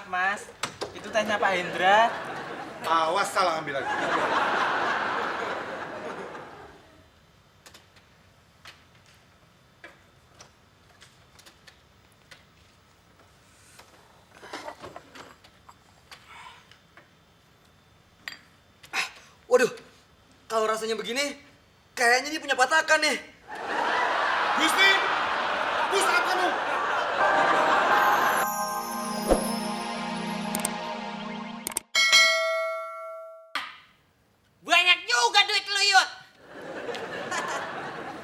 Mas. Itu tehnya Pak Hendra. Awas salah ambil lagi. Waduh, kalau rasanya begini, kayaknya dia punya patakan nih. Gusti! Bus apa kamu? Banyak juga duit lu, Yud.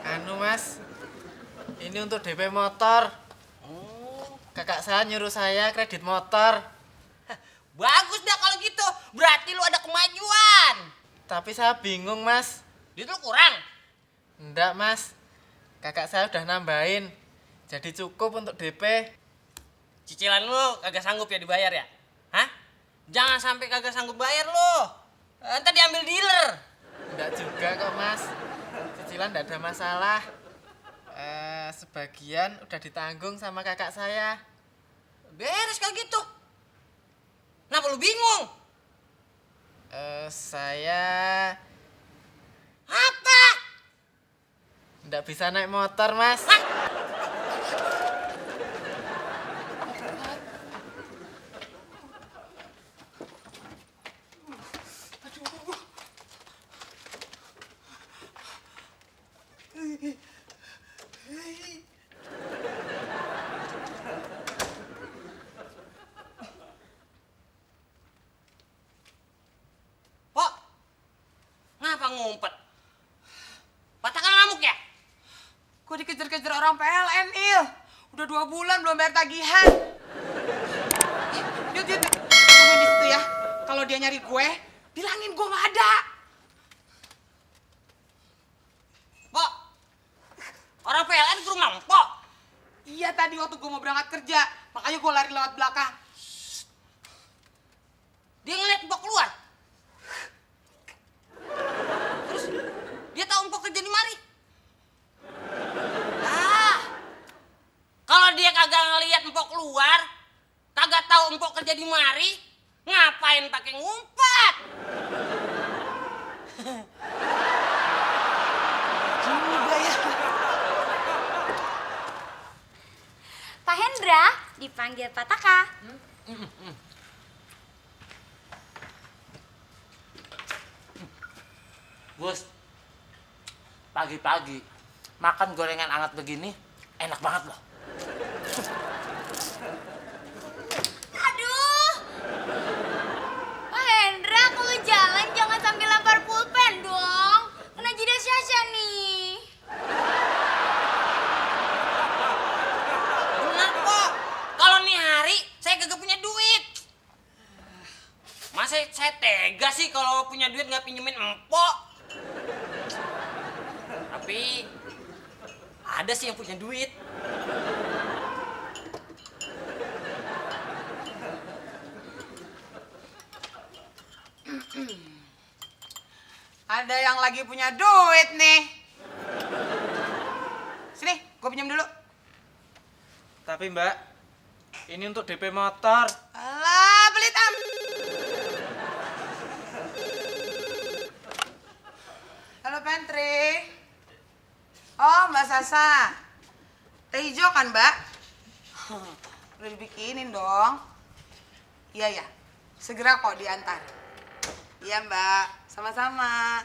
Anu Mas, ini untuk DP motor. Kakak saya nyuruh saya kredit motor. Bagus dah kalau gitu. Berarti lu ada kemajuan. Tapi saya bingung Mas. Duit lu kurang. Enggak Mas, kakak saya udah nambahin. Jadi cukup untuk DP. Cicilan lu kagak sanggup ya dibayar ya? Hah? Jangan sampai kagak sanggup bayar lu. Ntar diambil dealer. Enggak juga kok Mas. Cicilan enggak ada masalah. Sebagian udah ditanggung sama kakak saya. Beres kayak gitu. Kenapa lu bingung? Saya Apa? enggak bisa naik motor Mas. Hah? Kok? Ngapa ngumpet? Patakan ngamuk ya? Gue dikejar-kejar orang PLN, Il. Udah 2 bulan belum bayar tagihan. Yud, tungguin di situ ya. Kalau dia nyari gue, bilangin gue nggak ada. Pok, orang PLN ke rumah Mpok. Iya, tadi waktu gue mau berangkat kerja. Makanya gue lari lewat belakang. Dia ngeliat Mpok keluar. Terus dia tahu Mpok kerja di mari. Ah, kalau dia kagak ngeliat Mpok keluar, kagak tahu Mpok kerja di mari, ngapain pakai ngumpet? Juga ya. Pak Hendra dipanggil Pak Taka. Gus, pagi-pagi makan gorengan hangat begini enak banget loh. Aduh, Pak Hendra kalau jalan jangan sambil lempar pulpen dong. Kena jidat Syasha nih. Benar kok, kalau nih hari saya kagak punya duit. Masa saya tega sih kalau punya duit nggak pinjemin empok. Tapi ada sih yang punya duit. Ada yang lagi punya duit nih. Sini, gue pinjam dulu. Tapi Mbak, ini untuk DP motor. Alah, pelit am. Halo, Pantry. Oh, Mbak Sasa. Teh hijau kan, Mbak? Udah dibikinin dong. Iya, ya. Segera kok diantar. Iya, Mbak. Sama-sama.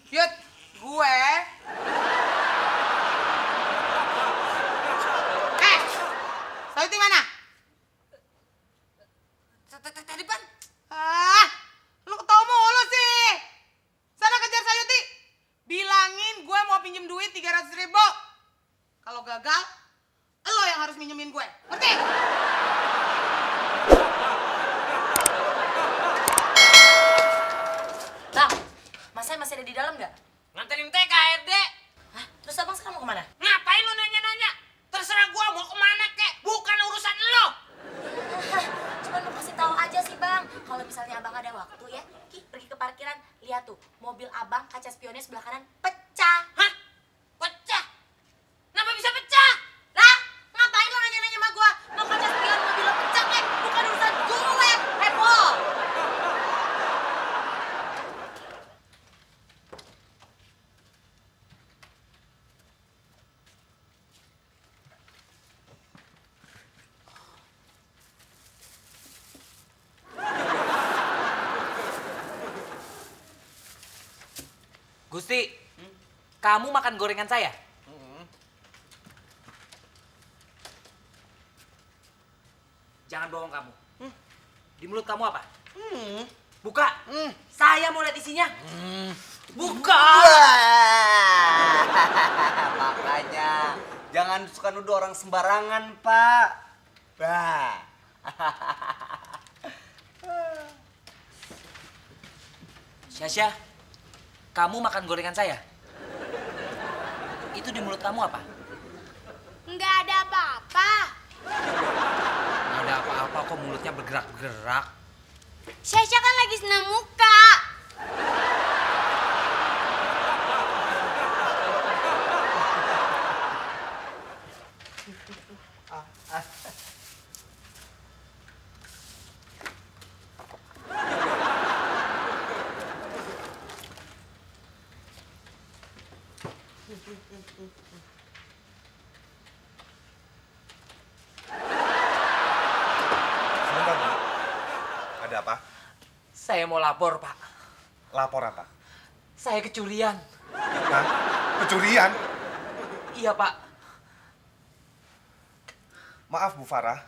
Yud, gue. Sayuti mana? Tadi Pan, Ah, lu ketawa mulu sih. Sana kejar Sayuti. Bilangin gue mau pinjem duit 300.000. Kalau gagal, lo yang harus minjemin gue. Ngerti? Bang, Mas saya masih ada di dalam nggak? nganterin teh KRD. Hah? Terus abang sekarang mau kemana? Ngapain lu nanya-nanya? Terserah gua mau kemana kek, bukan urusan lo. Cuma mau kasih tahu aja sih bang. Kalau misalnya abang ada waktu ya, pergi ke parkiran, lihat tuh mobil abang kaca spionnya sebelah kanan pecah. Hah? Pecah? Kenapa bisa pecah? Lah, ngapain lo nanya-nanya sama gua? Mau kaca spion mobil lo Gusti, kamu makan gorengan saya? Jangan bohong kamu. Di mulut kamu apa? Buka. Saya mau lihat isinya. Buka. Makanya jangan suka nuduh orang sembarangan, Pak. Bah. Syasha, kamu makan gorengan saya? Itu di mulut kamu apa? Nggak ada apa-apa. Nggak ada apa-apa kok mulutnya bergerak-gerak. Syasha kan lagi senam muka. Sebentar, Bu. Ada apa? Saya mau lapor, Pak. Lapor apa? Saya kecurian. Hah? Pencurian? Iya, Pak. Maaf, Bu Farah.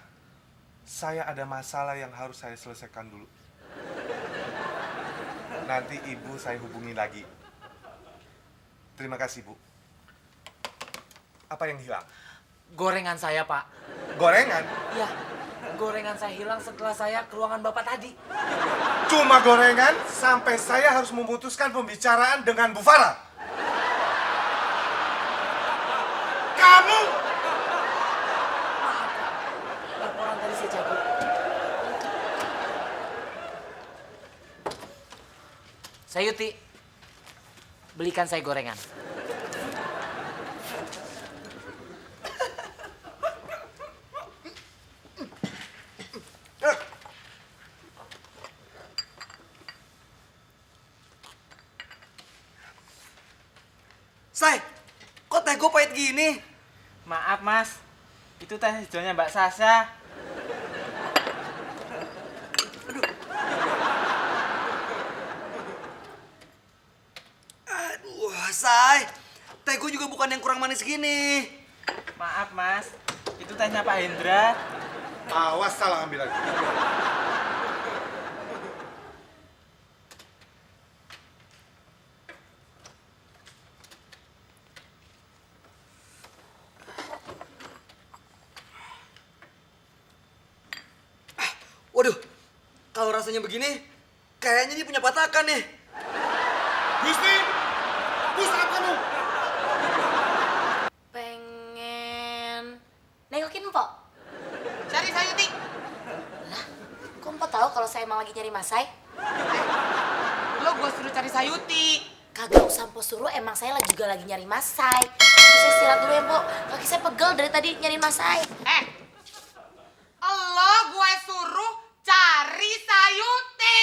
Saya ada masalah yang harus saya selesaikan dulu. Nanti Ibu saya hubungi lagi. Terima kasih, Bu. Apa yang hilang? Gorengan saya, Pak. Gorengan? Iya, gorengan saya hilang setelah saya ke ruangan Bapak tadi. Cuma gorengan sampai saya harus memutuskan pembicaraan dengan Bu Farah. Kamu! Laporan tadi saya cabut. Sayuti, belikan saya gorengan. Say, kok teh gue pahit gini? Maaf mas, itu teh hijaunya Mbak Sasha. Aduh, Say. Teh gue juga bukan yang kurang manis gini. Maaf mas, itu tehnya Pak Hendra. Awas salah ambil lagi. Waduh, kalau rasanya begini, kayaknya dia punya patakan nih. Gusti! Bus apa kamu? Pengen nengokin Mpok. Cari Sayuti. Lah, kok Mpok tahu kalau saya emang lagi nyari Mas Say? Lo gue suruh cari Sayuti. Kagak usah Mpok suruh, emang saya juga lagi nyari Mas Say. Saya istirahat dulu ya, Mpok. Kaki saya pegel dari tadi nyari Mas Say. Lo gue suruh cari Sayuti.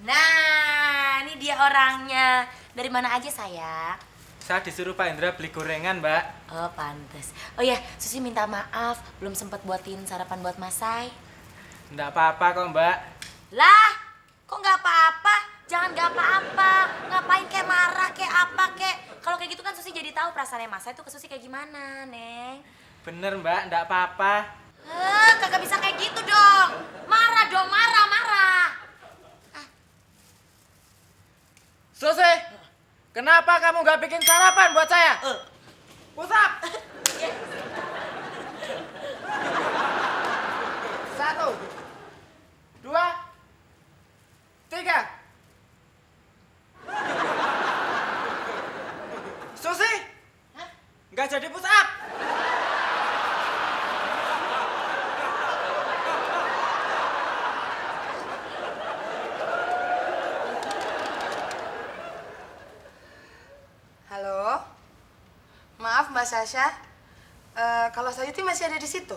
Nah, ini dia orangnya. Dari mana aja, sayang? Saya disuruh Pak Hendra beli gorengan mbak. Oh, pantes. Oh ya, Susi minta maaf, belum sempat buatin sarapan buat Mas Say. Nggak apa-apa kok mbak. Lah, kok nggak apa-apa? Jangan nggak apa-apa. Ngapain kayak marah, kayak apa, kayak... Kalau kayak gitu kan Susi jadi tahu perasaannya Mas Say tuh ke Susi kayak gimana, Neng. Bener mbak, nggak apa-apa. Kagak bisa kayak gitu dong. Marah dong, marah. Susi, kenapa kamu nggak bikin sarapan buat saya? Pusap. 1, 2, 3. Susi, nggak jadi push up. Halo. Maaf Mbak Sasha. Kalau Sayuti masih ada di situ?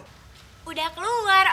Udah keluar,